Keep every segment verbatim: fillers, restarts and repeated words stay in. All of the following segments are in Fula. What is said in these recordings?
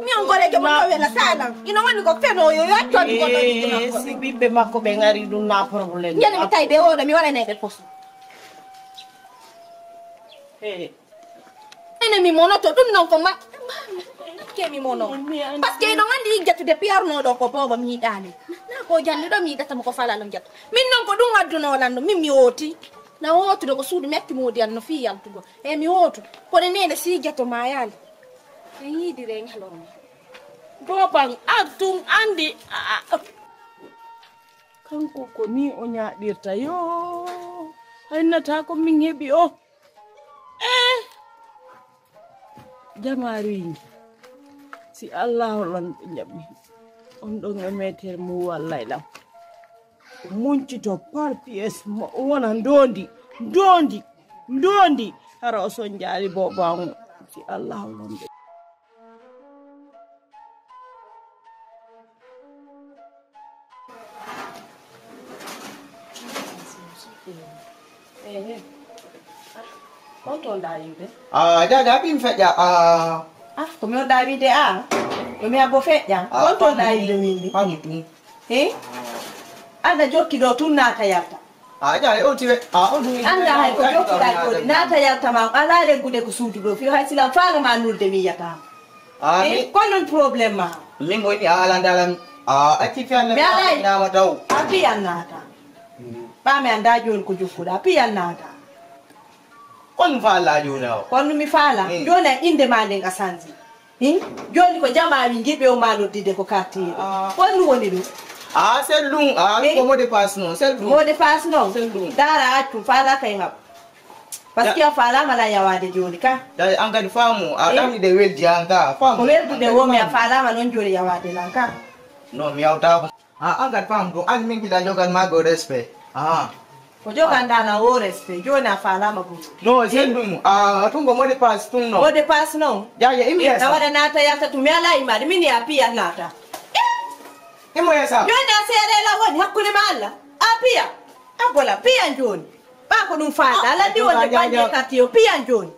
Mi on goreke mo ɗo wela salan. Ino woni ko feno yo yo jodi ko ɗo. Eh, si ɓiɓɓe makko ɓe ngari ɗum na problème. Njani mi tawi ɓe oɗo mi waɗanay ɓe poso. Eh. Ene mi monoto ɗum non ko ma. Ke mi mono. Parce que ino wandi yiggatude piyarno ɗo ko bobo mi yiɗani. Na ko jande ɗo mi yiɗata mo ko falalo jatto. Min non ko ɗum adduno lanno min mi woti. Na wotude ko suudu metti modi an no fi yaltugo. E mi wotu. Kono nene si jatto ma yali. E yiidire ñalorma. Boban an tun andi. Kanko ko ni o ñaaɗirta yo. Haynata ko min heɓi o. Eh. Jamaaru yingi. Si Allah holon ɓe jaɓi. On ɗon e meter mu wallay ɗam. Muncito par pièce mo wona ndondi ndondi ndondi hara o sonjaali bobango si Allah holon ɓe. Konto ndawiɓe. Ah, dada abin feƴƴa. Ah. Ah, ko mi on ɗawide a. Ko mi abbo feƴƴa. Ah, konto ndawiɓe windi. Famu ɗum. He? Anda jokki ɗo tun naata yalta. Ah, dada on tiwe. Ah, on ɗum. Anda hay ko jokki ɗa ɗo naata yalta ma. Ala reggude ko suudu ɗo. Fiyo hay silam faala ma nulde mi yata. Ah, he? Ko non problème ma. Min mo ni ala ndalam. Ah, acci fi an. Mi alay. Nama taw. A fi an naata. Ɓa mi anda joni ko jokkuɗa. Fi an naata. Kon faala joni o. Kon mi faala. Hmm. Joni a inde ma nden a sanji. Hin? Joni ko jama wi giɓe o ma noddide ko quartier. Ah. Kon woni ɗum. Ah, c'est long. Ah, eh? Ko mot de passe non, c'est long. Mot de passe non. C'est long. Dara accu faala kay ngam. Parce que a faala mala yawade joni ka. Dai an kadi faamu a ɗawi de weldi an ka. Faamu. Ko weldude wo mi a faala ma non joni yawade lan ka. Non, mi yawta ko. Ah, an kadi faamu ɗum, an min gila jogan ma go respect. Ah. Ko jogan dana wo respect, joni a faalama go. No, sen ɗum. Ah, tun ko mot de passe tun no. Mot de passe no. Jaja imi yesa. Tawada nata yata tu mi ala imade, min ya piya nata. Imo yesa. Joni a seere la woni hakkunde ma Allah. A piya. A bola piya joni. Ɓa ko ɗum faada. Ah, ala ndi wonde jaja. Banje kati yo piya joni.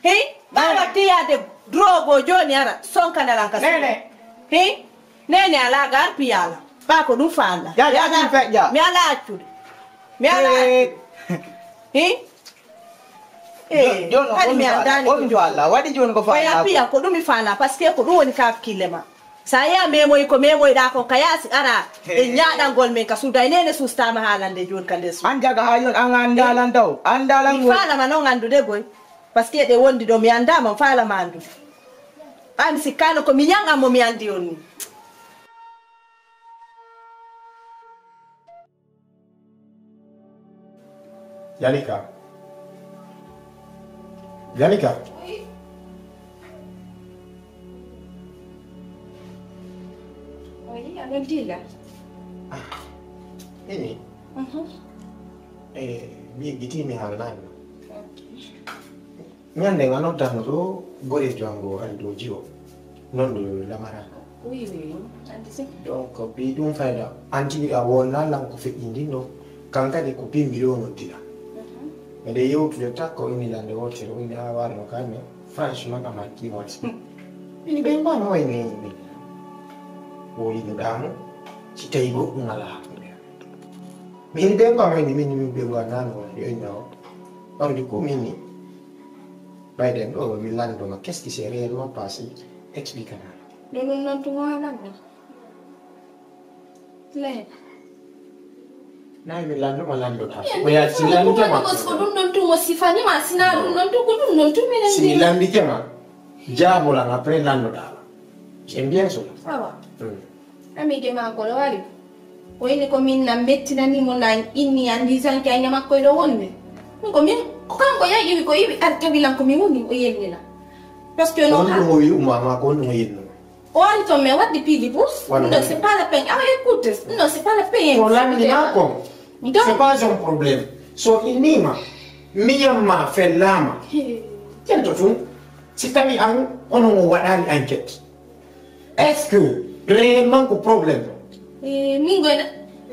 Hey, ɓa watti yaade drogo joni ara sonkanala ka. Nene. Hey. Nene ala gar piyala. Ba ko ɗum faala. Ya, ya, ɗum feƴƴa. Mi ala accude. Mi ala accude. He? Eh, kadi mi andani ko ɗum faala. Waɗi joni ko faala. Ko ya piya ko ɗum mi faala parce que ko ɗum woni ka hakkille ma. Sa ya memoy ko memoyɗa kon ka yaasi ara e ñaaɗangol men ka suudu ay nene sustama haalande joni ka nder suudu. An jaga ha yon an andalan taw. Andalan mi faala ma non andude goy. Parce que ɗe wondi ɗo mi andama faala ma andude. Ɓa mi sikkano ko mi ñaŋan mo mi andi on ni. Jalika. Jalika. Oui. Oui, a noddi la. Ah. Ini. Mhm. Eh, mi gitimi halnani. Ok. Ñande nga noddano ɗo gorejo ango ari dow jiwo. Non ɗo lamara. Oui, oui, oui. Andi si. Donc, bi ɗum fayda. Anti a wonna lan ko feƴƴindi no. Kan kadi ko bimbi ɗo noddira. Mhm. Mbeɗe yewtude takko ini lande wotere o ini a warno kame. Franchement, a matti wati. Ini ɓe mbano wayne ini. O yiɗuɗamo. Si tawi goɗɗum ala hakkunde. Min ɓe mbano ini min min ɓe mbano wayne o. Ɓawde ko min ni. Ɓayden ɗo mi lannduma qu'est-ce qui s'est réellement passé, explique na. Ɗum ɗum noon tuma lanndo. Le. Nayi mi lannduma lanndoɗa. Ko yaati si lannditama. Ko ɗum ɗon tuma sifani ma sina ɗum ɗon tuma ko ɗum ɗon tuma minen. Si mi lannditama jaabolan après lanndoɗa. C'est bien sûr. Awa. Hmm. Ami de ma ko wari. O ini ko min na mettinani mo na inni andi sanke anya makko e ɗo wonde. Ɗum ko min ko kanko ya iwi ko iwi ar tawi lan ko mi woni o yellina. Parce que no on ha ɗum o wi umma ma ko on ɗum o yennuma. O ari to me waddi piiji bus. Wano ɗum ɗo c'est pas la peine. Awa écoute, ɗum ɗo c'est pas la peine. Ko lanni ma ko. Donc c'est pas un problème. So inima miyam ma fellama. He. Tento tun. Si tawi an onon o waɗaali enquête, est-ce que réellement ko problème? Eh, min goyna.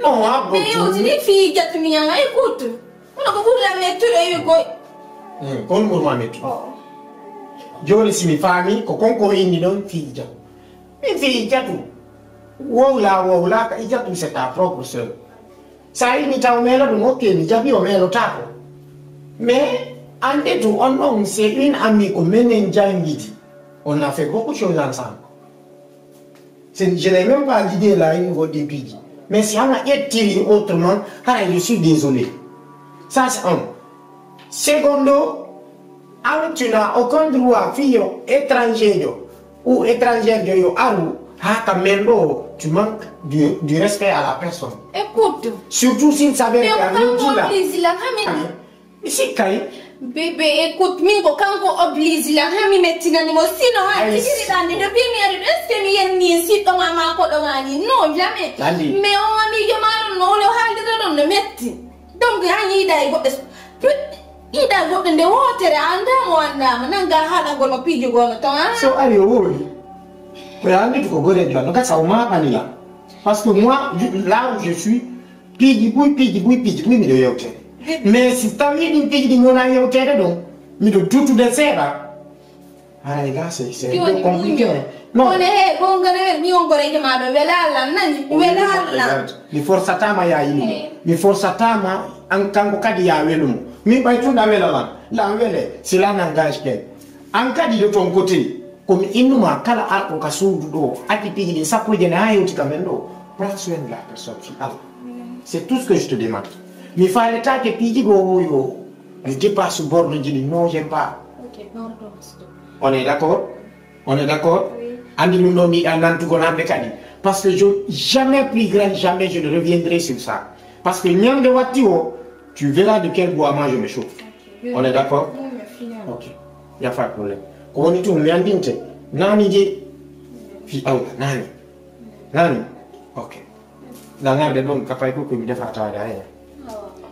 Non, a mais yo si ni fi jattu mi yanga écoute. Kono ko ɓurla mettude e koy. Hmm, kon ɓurma mettude. Oh. Joni si mi faami ko konko inni ɗon fi jam. Min fii Ijjatu, wowla wowlaka, Ijjatu c'est ta propre sœur. Sa yini taw melo ɗum, ok, mi jaɓi o melotaako. Mais ande tu on ɗon, c'est une amie ko menen jangidi. On a fait beaucoup de choses ensemble. C'est- je n'ai même pas l'idée la yini goɗɗi piiji. Mais si hama ƴettiri autrement, haray je suis désolé. Ça c'est un. Secondo, an tu n'as aucun droit fii yo étranger jo ou étrangère jo yo aru ha ka men ɗo, tu manques du, du respect à la personne. Écoute. Surtout s'il s'avère que a noddi la. Oblige la famille. Ici kay. Bébé, écoute, min ko kanko oblige la ha mi mettinani mo, sinon ha tijiri ɗan de depuis mi ari ɗo, est-ce que mi yenni siɗɗo ma ma koɗo ma ni? Non, jamais. Mais on ami jo ma ɗon no wolo haalde ɗon no metti. Donc ha yiida e goɗɗo. Yiida goɗɗo nde wootere, a anndaa mo, anndaama, nannga haalangol mo piiji gono ton, a? So ari o woori, ko yaanditu ko goreejo am, no gasa o maaɓani lam. Parce que moi, là où je suis, piiji buy, piiji buy, piiji buy miɗo yewtere. Mais si tawi ɗin piiji ɗin wona yewtere ɗon, miɗo dutude seeɗa. Haray là, c'est c'est un peu compliqué. Non. Kono he, ko ngana wel mi on gore jama be wela Allah nani, wela Allah. Mi forsatama ya yini. Mi forsatama an kanko kadi ya welumo. Mi ɓay tun a wela lan. La wele, cela n'engage que. An kadi de ton côté. Ko mi innuma kala arɗo ka suudu ɗo, ati piiji ɗin sappo e jenayi ha yewti ka men ɗo. Prends soin de la personne, fi Allah. C'est tout ce que je te demande. Mi faaletaake piiji go yo mi dépasse borne ji ɗi. Non, j'aime pas. Ok, pardon, stop. On est d'accord? On est d'accord? Oui. Andi ɗum ɗo mi yiɗa nantugol hannde kadi. Parce que je, jamais plus grand, jamais je ne reviendrai sur ça. Parce que ñande watti o, tu verras de quel bois moi je me chauffe. Ok. On est d'accord? Oui, mais fier. Ok. Y a pas de problème. Ko woni tun mi andinte. Nani je? Fi Allah, nani. Nani? Ok. Langarde ɗon ka pay ko mi defa taade haya.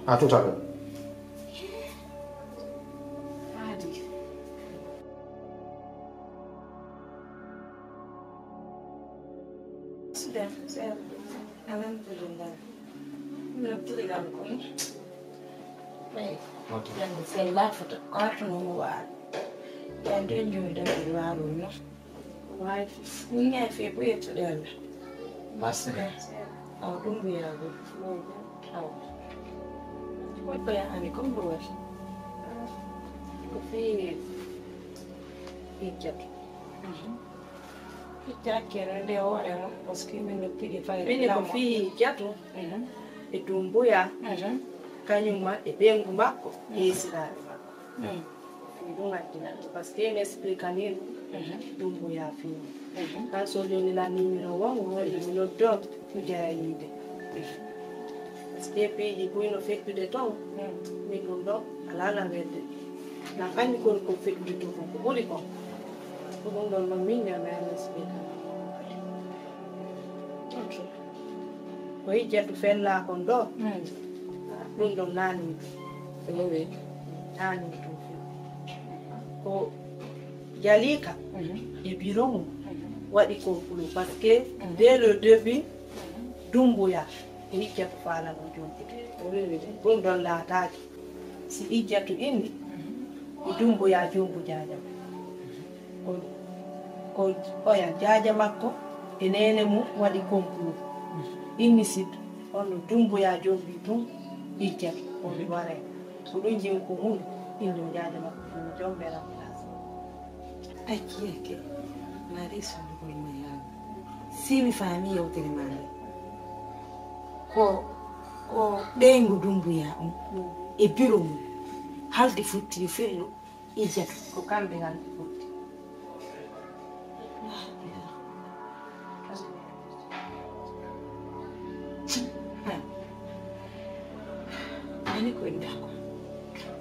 A tuta ɗum. Alhamdulillah. Miɗo tirigal kon. Ɓay. Jannde sella foto. Artuno mo waalo. Jannde jooɗi ɗo e waalo no. Waawi. Min ñaay fii ko yettude Allah. Merci. Awa ɗum mbiyaa ɗum. Awa. Ko ya ani ko mbo waɗi. Ko fii Hijjatu. Hijja hakkere nde hoore mum, parce que min no piɗi fayre. Min ko fii Hijjatu. Mhm. E Dumbuya. Mhm. Kañum ma e ɓeyngu makko, e esiraaɓe makko. Mhm. Ɗum addinata, parce que mi explique ni ɗum ko yaafiino. Kan so joni la numéro wongo, mi noddo, mi jaya yiide. Parce que piiji buy no feƴƴude toon, min ɗum ɗo, alaa na wedde. Na anndi kon ko feƴƴude toon, ko ɓuri kon. Ko ɗum ɗon noon min ne, mi explique. Ok. Ko Hijjatu fellaa kon ɗo. Mm. Ɗum ɗon naani ɗum. Ɗum wi. Naani ɗum few. Ko Jalika e biro mum waɗi complot parce que dès le début Dumbuya e Hijjatu faalano jontude. Ɗum ɗon laataaki. Si Hijjatu inni, e Dumbuya jombu jaaja makko. Ko, ko oya jaaja makko e neene mum waɗi complot. Inni Siddu, on no Dumbuya jombi tun Hijjatu, on waray. Ko ɗum jin ko hunde, inni o jaaja makko ɗum jombera place. Acciyeke, mari sundugol ma yaago. Si mi faami yewtere ma nde. Ko, ko ɓeyngu Dumbuya on e biro mum. Halde futti yo fellu Hijjatu. Ko kamɓe halde futti. Ani ko inda ko.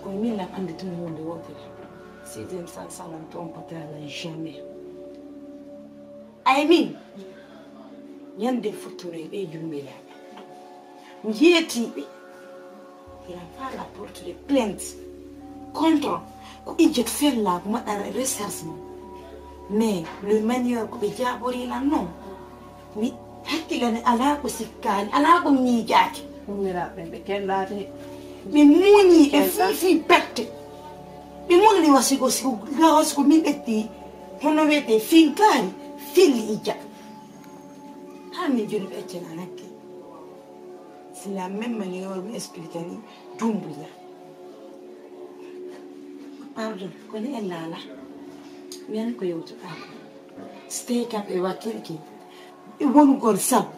Ko min lam andi tun hunde wotere. Si je ne s'en, s'en trompera jamais. Ay min, ñande futtunoy ɓe jumbilaaɓe. Njeetiiɓe. Il a pas la porte de plainte contre ko Hijjatu fellaa ko maɗa recherche mum. Mais le manière ko ɓe jaabori lan noon, mi hakkilani alaa ko sikkaani, alaa ko miijaaki. Ummiraaɓe ɓe kellaade. Ɓe muuñii, ɓe fiifii perte. Ɓe mulli wa siko, siko, gawa siko min ɓetti, hono wiyetee finkaari, felli Hijja. Anni joni ɓe accana nakke. C'est la même manière mi explique ni Dumbuya. Pardon, ko ni en lala. Mi an ko yewtuɗa. Stay kam e wakkilki. E wonugol sabu.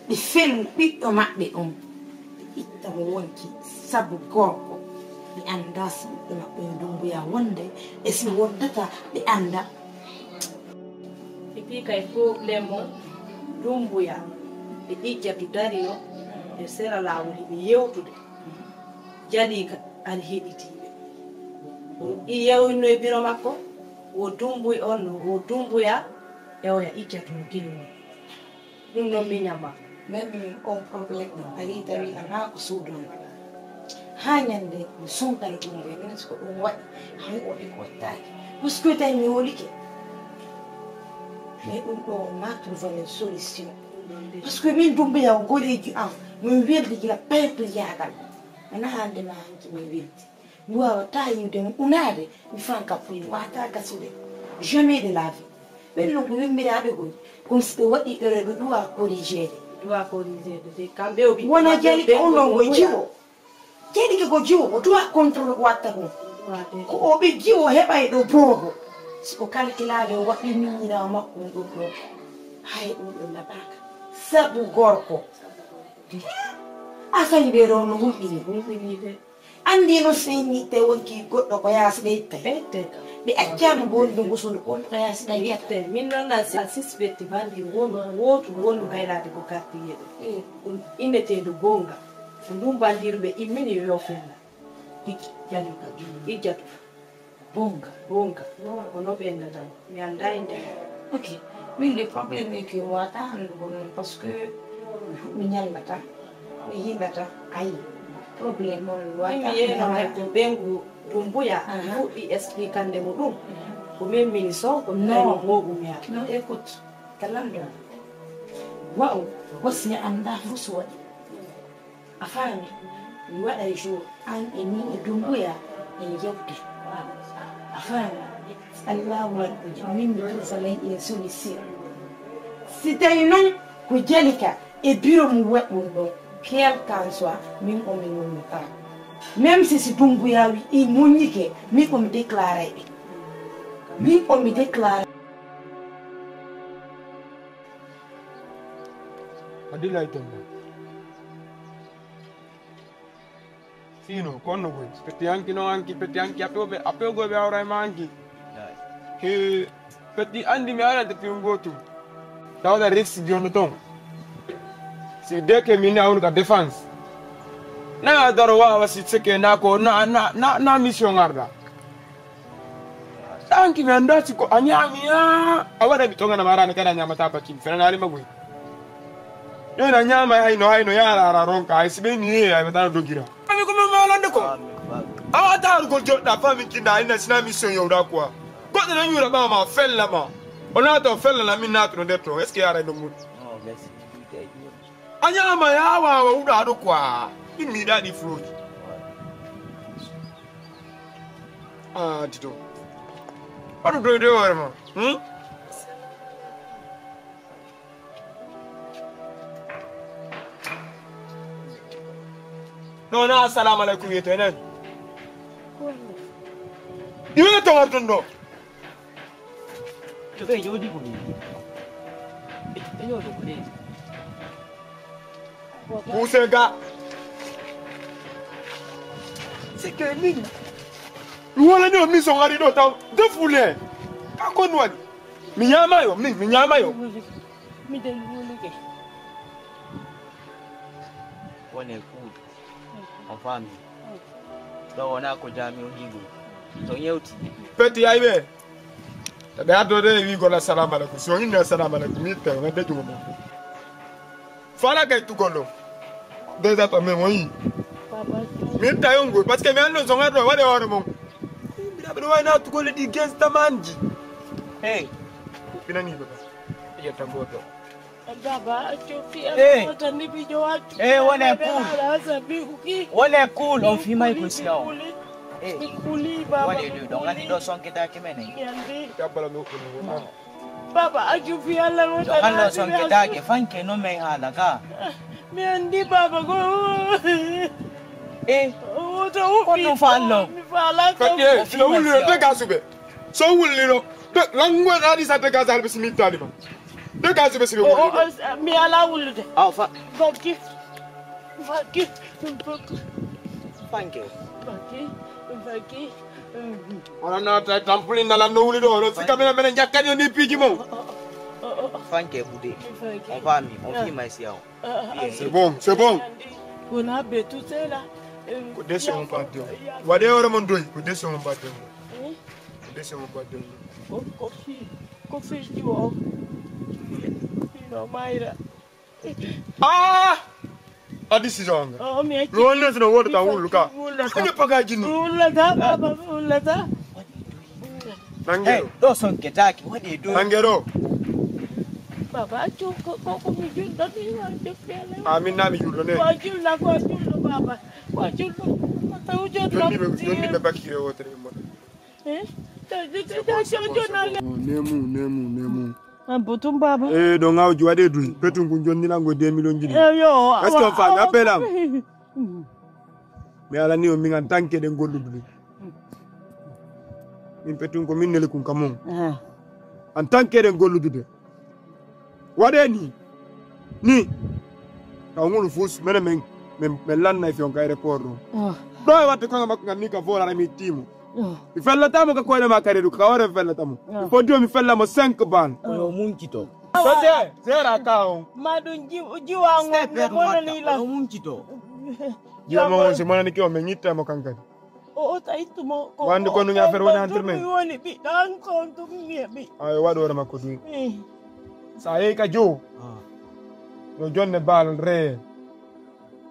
Ɓe felu ɓiɗɗo maɓɓe on. Ɓe itta mo wonki sabu gorko. Ɓe annda si ɓiɗɗo maɓɓe yo Dumbuya wonde e si wondata ɓe annda. Ipi kay problème on Dumbuya e Ijjatu darino e sera laawol hiɓe yewtude. Jalika ari heɗitiiɓe. I yewinno e biro makko, wo Dumbuya on, wo Dumbuya e oya Ijjatu no gilmi. Ɗum noon miñama. Même on problème ɗum ari tawi alaa ko suudono. Haa ñande mi sontani ɗum ɓe, min ko ɗum waɗi, hay o ɗi wattaaki. Parce que tawi mi wolike. Mais ɗum ɗo ma trouver une solution. Parce que min Dumbuya o goleeji am, min weldi gila paypiyaagal. Ana hannde ma hanki min weldi. Mi waawata yiwde mo unaade, mi fanka puy wata gasude. Jamais de la vie. Ɓen non ko yummiraaɓe goni. Comme si ɓe waɗi erreur ɓe ɗuwa corrigeede. Ɗuwa corrigeede, te kamɓe o ɓiɓɓe wona maɓɓe jali ɓen ko non ko jiwo. Jali ke ko jiwo, o ɗuwa contrôle ko watta kon. Ko o ɓe jiwo heɓa e ɗo boobo. Si o calculaade o waɗi miñirawo makko on ɗum ɗo. Hay ɗum ɗo naɓaka. Sabu gorko. Asali ɓe ɗo no hulɓini. Hulɓini de. Anndi no seeni te wonki goɗɗo ko yaasi ɓe ittay. Ɓe ittay kam. Ɓe accaano bondu ngusundu kon ko yaasi ɓe ittay. Min noon na si a sisbette bandir wonu wootu wonu baylaade ko kartiye ɗo. Mm. Ɗum inneteeɗo goonga. Ko ndun bandir ɓe immini yo fenna. Ijjatu. Ijjatu. Bonga. Bonga. Ko no ɓe ennata mo. Mi anndaa innde mum. Ok. Min de problème e que mi waawata anndugo noon parce que mi ñallata, mi yiɗata, ayi. Problème on mi waawata mi yeeno anndugo. Hay ko ɓeyngu Dumbuya fuɗɗi expliquande mo ɗum. Ko min mini son, ko non. Tawi mo ɗum yaa. Non, écoute, ka lanndo. Wa'u, wasi anndaa fof so waɗi. A faami? Mi waɗay jour, an e min e Dumbuya en yewte. A faami? Allahu waɗi, min mi trouve lay e solution. Si tawi noon ko Jalika e biro mum waɗi ɗum ɗo, quel qu'en soit, min o mi wonno kala. Même si si Dumbuya wi-, i muññike, min o mi déclaré ɓe. Min o mi déclaré. Adilay Demba. Sino, konno koy. Petti hanki non hanki, petti hanki, apew ɓe, apew goy ɓe awra e ma hanki. He, petti andi mi ara depuis un gotum. Tawda risque jonno ton. Si deke mi ne awnu ka défense. Na daro wa wa si seke na ko na, na, na, na mission ngarda. Ɗanki mi anndaa si ko a ñaami yaa. A waɗa mi tongana ma raani kadi a ñaamata bakin fenanaali ma goy. Ɗon a ñaama ay no ay no yaara ara ronka ay si ɓe ni ye ay ɓe tana dogira. Ami ko min maalande ko. A wata arugol joɗɗa fami kinda ay na sina mission yowda quoi. Goɗɗo no ñuura ɓaama fella ma. O naata o fella na min naatuno nder to. Est-ce que yaara ɗum mun? A ñaama yaa waawa uɗa ɗo quoi. Min mi yiɗa ɗi fuloji. Ah, dis donc. Waɗu doyde hoore ma. Hmm? Non, na assalamu alaikum wiyete enen. Ɗi wiyete warton ɗo. To ɓe jooɗi ko ɗum. Ɓe jooɗi ko ɗum. Kuuse ga. C'est que min. Mi wala ni o min so ngari ɗo taw. Defule. Ka kon wani. Mi ñaama yo, min, mi ñaama yo. Mi den wuluke. Wone kuuɗe. On faami. Ɗo wona ko jami o hiigo. So yewti. Petti ay ɓe. Ɓe addode e wiigol assalamu aleykum. Si o inni assalamu aleykum, mi itta, o ngadda junngo mum. Fala kay tugol ɗo. Déjà to min o yii. Mi itta yonngol, parce que mi anndon so ngaddo waɗe hoore mum. Mbiɗa ɓeɗo wawi naatugol e ɗi ges tamanji. Hey. Pinani ko. Yetta goto. Baba, a cofi. Eh. Almota ni bi jo watu. Eh, wone cool. Wone cool, on fimay ko sino. Eh. Kuli, baba. Waɗe ɗo, ɗo ngandi ɗo sonketake menen. Yandi. Tabbala mi huɓɓini. Baba, accu fi Allah mo. Yo Allah sonke daage fanke no men haala ka. Mi anndi baba ko. Eh, o to huɓɓi. Kono fallo. Mi fala ko. Kadi, eh, sino wulli no dega sube. So wulli no. Lango na di sa dega sa albe simi tani ma. Dega sube simi wulli. Mi ala wullude. Aw fa. Fakki. Fakki. Fanke. Fakki. Fakki. Onon no ta tampuli na lanno wuli do. Onon sika mena mena jakkani on ni piji mo. Fanke bude. On fami, on fi mai siaw. C'est bon, c'est bon. Wona be tutela. Ko desi on pas de. Wade oro mon doy, ko desi on pas de. Ko desi on pas de. Ko ko fi, ko fi jiwo. Fi no maira. Ah! A décision nga. Oh, mi acci. Ronde sino wodo ta wullu ka. Wullu ka. Ene paga jinnu. Wullu ka, baba, wullu ka. Nangero. Hey, ɗo sonketaake, waɗi e dow. Nangero. Baba, accu ko, ko, ko mi julɗo ni, wa defte Allah. Amin, na mi julɗo ne. Wa julɗo, wa julɗo, baba. Wa julɗo. Taw julɗo. Jonni ɓe, jonni ɓe bakire wotere ɓe mboɗo. Eh? Taw julɗo, taw julɗo. Nemu, nemu, nemu. An botum baba. Eh, ɗo ngawji waɗe duy. Petun kun jonni lango deux millions jiɗi. Eh, yo. Est-ce que on fait un appel am? Mi alani on min en tant que ɗen golludude. Min petun ko min neli kun kam on. Ah. En tant que ɗen golludude. Waɗe ni. Ni. Ka ngol fus mene men, men, men lanna e fiyon ka aéroport ɗo. Ah. Ɗo e watte konga makko ngan ni ka volara mi timo. Ah. Mi fellatamo ka koyɗe ma kadi ɗum ka wore fellatamo. Ah. Il faut dire mi fellamo cinq bal. Ko yo muncito. Sote, zera ka on. Ma ɗum ji-, jiwa ngo, mo wonani la. Ko yo muncito. Jiwa mo on, si monani ki on, men ñittamo kan kadi. O, o tawi tumo ko, wande ko ɗum affaire woni entre men. Mi woni ɓiɗɗo an ko on tum mi heɓi. Ayo, waɗu hoore makko duy. Eh. Sa yehi ka jo. Ah. Yo jonne bal re.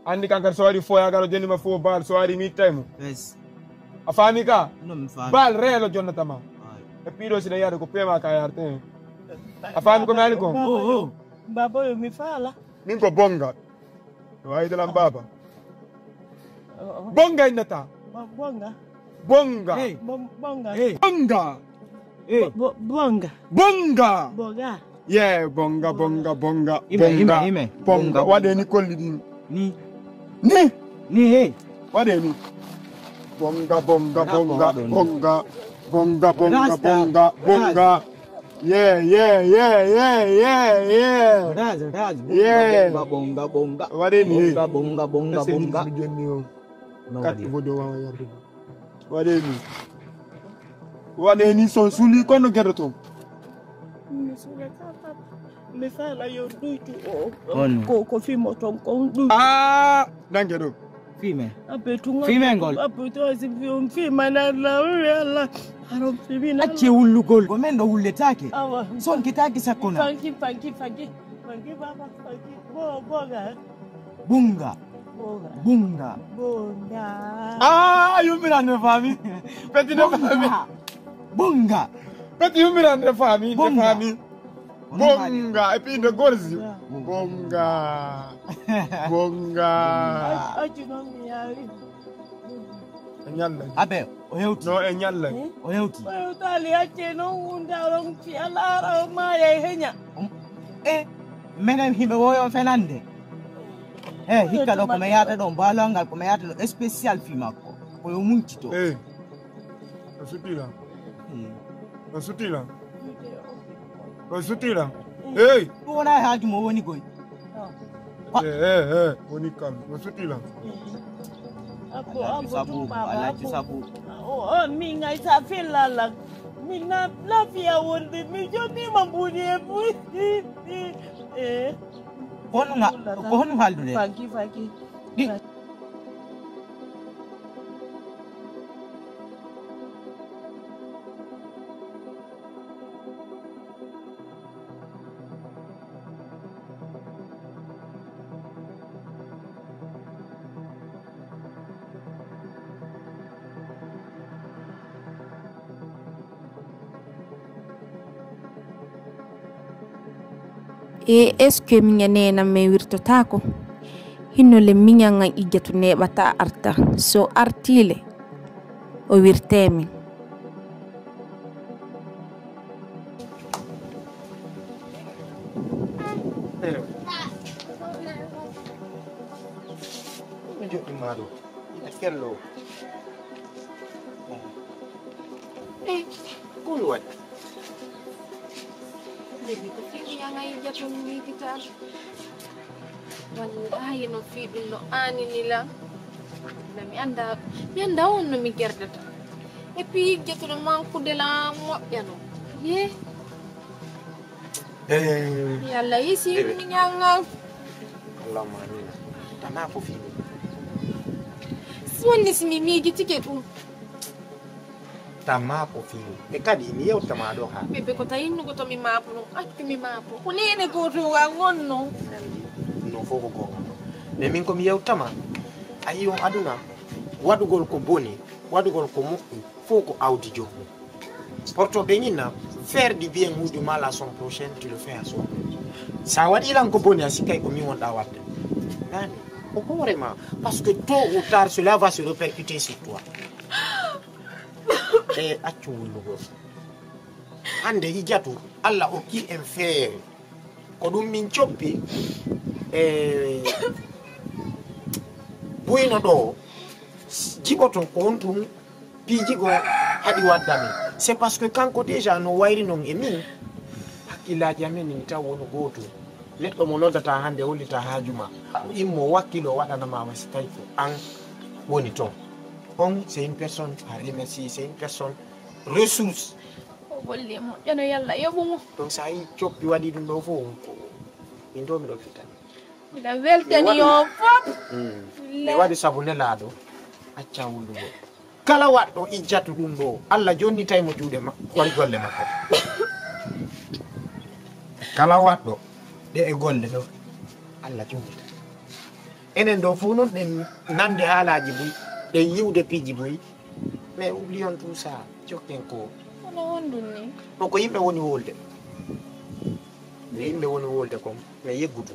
Andi kan kadi so waɗi fo yagal o jonni ma fo bal so waɗi mi ittay mo. Yes. A faami ka? No, mi faami. Bal re lo jonnata ma. Ay. E piɗo sina yaade ko pema ka yarte. A faami ko mi ani ko? Oh, oh. Baba yo mi faala. Min ko bonga. Wayidalam baba. Oh, oh. Bonga innata. Bo-, bonga. Bonga. Hey. Bo-, bonga. Hey. Bonga. Hey. Bo-, bo-, bonga. Bonga. Bonga. Yeah, bonga, bonga, bonga, ime, bonga. Ime, ime. Bonga. Bonga. Waɗe ni kolli ɗin. Ni. Ni. Ni, hey. Waɗe ni. Bonga, bonga, bonga, bonga. Bonga, bonga, bonga, bonga. Yeah, yeah, yeah, yeah, yeah, yeah. Raz, raz, bonga, yeah. Bonga, bonga, bonga. Waɗe ni. Bonga, bonga, bonga, bonga. Ese ni jonni o. No kati waɗi. Bodo wawa yarde. Waɗe ni. Waɗe ni son suli kono geɗo ton. Mi sula ka papa. Mi fala yo ɗuytu o. On. Ko, ko fimo ton ko ɗuytu. Ah, danke ɗo. Fime. Abe tunga. Fime ngol. Abe to si fim fima na la Allah. Haram fimi na. Acce wullugol. Ko men ɗo wulletaake. Awa. Sonketaake sakko na. Fanki, fanki, fanki. Fanki baba, fanki. Bo, boga. Bunga. Bonga. Bunga. Bonga. Ah, yummira nde faami. Peti nde faami. Bonga. Peti yummira nde faami, nde faami. Bonga. Et puis nde gorzi. Bonga. Bonga. Bonga. Ay, ay, non, mi yaari. E ñalla. Abe, o hewti. No, e ñalla. Eh? O hewti. O hewtaali, acce noon, wonde aɗon fi alaara o maaya e heña. Um, e, menen himɓe woyon fenande. E, hikka ɗo ko mi yahata ɗo, mbaalol ngal ko mi yahata ɗo spécial fii makko. Ko yo muncito. Eh, no suttila. Eh. No suttila. No suttila. Hey! Ɗum wonaa e haaju mo woni koy. Eh, eh, eh, woni kam. No suttila. Abbo, alhaji abbo, sabu, tum baba, alhaji abbo. Sabu. O, o, min ay sa fellala. Min na, lafiya wonde, min jonnima mbuɗi e buy. Eh. Ko honɗum ha-, ko honɗum haaldude? Faki, faki. Ɗi- E est-ce que miña neenam men wirtotaako? Hinno le miñan an ijjatu neeɓata arta. So artii le, o wirtee min. Kello. Eh, ko mi waɗi? Baby, ko fii mi yaŋa e jato mi miijitaa. Wallahi no fii ɗum no aanini lan. Na mi annda, mi annda on no mi gerdata. E puis jato no mankude lan moƴƴa no. Ye. Eh. Yalla yisi mi ñaŋal. Allahumma amin. Tama ko fii. Si wonni si mi miijitike ɗum. Tama ko fii. E kadi mi yewtama ɗo ha. Bebe ko ta innugo to mi maapo ɗum. Accu mi maapo. Ko neene gooto wa ngonno. No fof ko goonga. Mais min ko mi yewtama. A yi on aduna. Waɗugol ko boni. Waɗugol ko moƴƴi. Fof ko awdi joomum. Porto ɓe ñinna, faire du bien ou du mal à son prochain, tu le fais à soi. Sa waɗi lan ko boni a sikkay ko min wonɗa waɗde. Nani, ko hoorema. Parce que tôt ou tard, cela va se répercuter sur toi. E accu wullugol. Hande hijatu, Allah okki en feere. Ko ɗum min coppi e buyno ɗo jiɓoto ko on ɗum piiji go haɗi waddami. C'est parce que kanko déjà no wayri non e min, hakkillaaji amen ni taw woni gootum. Neɗɗo mo noddata hannde hollita haaju ma, o immo wakkilo waɗanama ma si tawi ko an woni toon. On c'est une personne à remercier, c'est une personne ressource. O golli e moƴƴano yalla yoɓu mo. Donc sa yi coppi waɗi ɗum ɗo fof, min ɗo miɗo fitani. Mbiɗa weltani yo fof. Mi waɗi sabu nelaaɗo acca wullugo. Kala waɗɗo ijjatu ɗum ɗo, Allah jonnitay mo juuɗe ma, wari golle makko. Kala waɗɗo ɗe e golle ɗo, Allah jonnitay. Enen ɗo fof noon ɗen nande haalaaji buy, ɗen yiwde piiji buy. Mais oublions tout ça, jokken ko. Kono honɗum ni? Ɗo ko yimɓe woni wolde. Ko yimɓe woni wolde kon, mais yeggudu.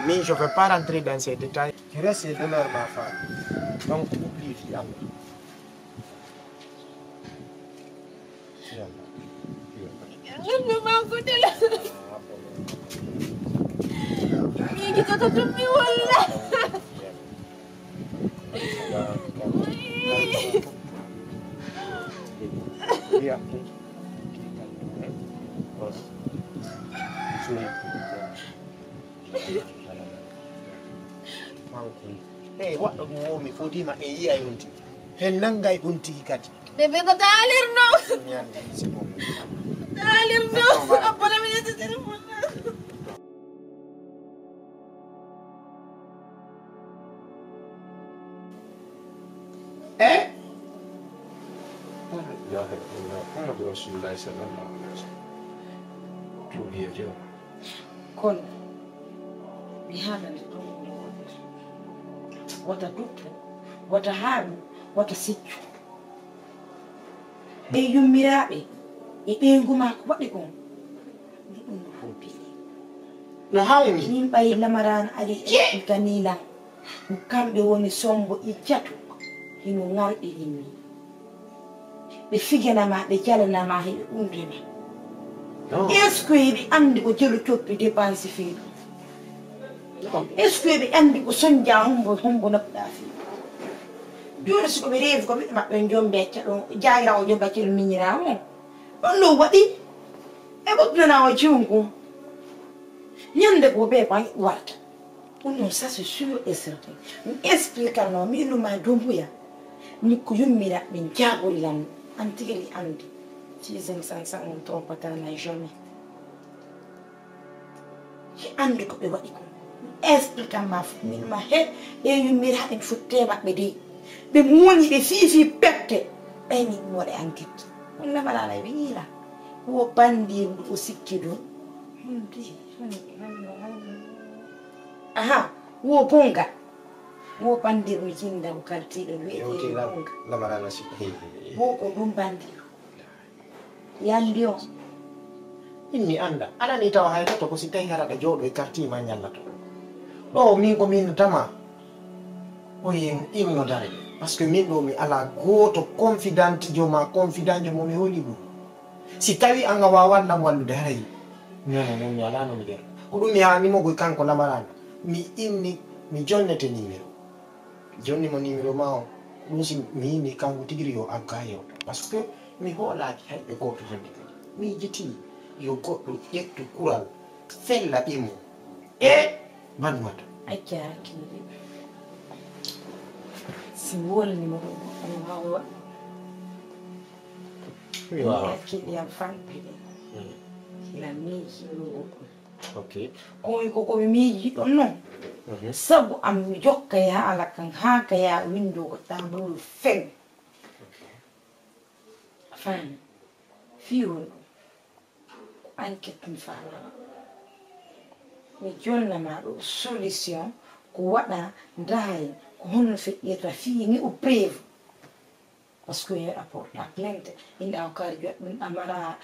Min, je veux pas rentrer dans ces détails. Tu restes et demeures ma femme. Donc, oublie fi Allah. Fi Allah. Fi Allah. Lanndo maa ko dela. Miiji ko to tummi walla. Eyi, waɗɗo ɗum woo mi fodiima e yiya yonti. Hen nanngay ɗum tigi kadi. Bébé ko taalirno. Ñande, c'est bon. Taalirno. Abbono mi natti téléphone. Eh? La ilaha illallah, Muhammadu Rasulullah sallallahu alaihi wasallam. Tuubi e jom. Kono mi haalande ɗum wota duttu, wota haaɗu, wota siccu. Ɓe yummiraaɓe e ɓeyngu maa ko waɗi kon. Ɗum no humpini. No hawni. Min ɓay lamaraana ari e ganilan. Ko kamɓe woni sombo iccatu. Hino ŋarɗi ɗin ni. Ɓe figana ma, ɓe jalana ma, heɓe umri ma. Est-ce que ɓe anndi ko jelu coppi dépense fii ɗum? Est-ce que ɓe anndi ko sonja hombo, hombo noppuɗa fii? Jooni si ko ɓe reewi ko ɓiɓɓe maɓɓe on jom becca ɗon, jaagiraawo jom becca ɗon miñiraawo. Ɗon ɗon waɗi, e ɓoɓɓinanaa o jiwun kun. Ñande goo ɓe ko warta. Ɗum ɗum, ça c'est sûr et certain. Mi expliquer no, mi innuma Dumbuya. Ni ko yummira min jaabori lan. An tigi li andi. Si zen san san on trompata na jamais. He andi ko ɓe waɗi ko. Mi expliquer ma fof. Mi innuma he, ɓe yummira en futte maɓɓe de. Ɓe muuni ɓe fiifi pette. Ɓay min waɗa enquête. Walla malala ɓe yiila. Wo bandi ko sikki ɗum. Hundi. Aha, wo bonga. Wo bandir mi jinda ko kaltiɗo wi'ete bonga. Lamarana si. Wo ko ɗum bandir. Yandi on. Min mi anda. Alani tawa hay to ko si tawi hara da jodo e karti ma nyalla to. Ɗo min ko min tama. Ko yen imno dare. Parce que min ɗo mi ala goto confident jo ma confident jo mo mi holi ɗum. Si tawi an a waawaa lan wallude, haray ñande non mi alaa no mi ƴeewa. Ko ɗum mi haanimo goy kanko Lamarana. Mi inni, mi jonnete nimero. Jonni mo numéro ma o, ɗum si mi yini kanko tigi yo aggayo. Parce que mi hoolaaki hay ɓe gooto hannde kadi. Miijitii yo goɗɗo ƴettu kural fella ɓimmo. E Manuwata. Acca hakkille. Si wolni mo ɗum, ɗum hawwa. Mi waawa. Hakkille am fanɗude. Ila miiji ɗum goɗɗum. Ok. Komi ko komi miiji ɗon non. Sabu am mi jokka yaala kan haa ka yaa winndo ko tableau fen. A faami? Fii honɗum? Ko enquête mi faalaa. Mi jonna ma ɗo solution ko waɗa ndaay ko honno feƴƴirta fii nge'u preuve. Parce que a porta plainte inda o kari joɗɗum amara.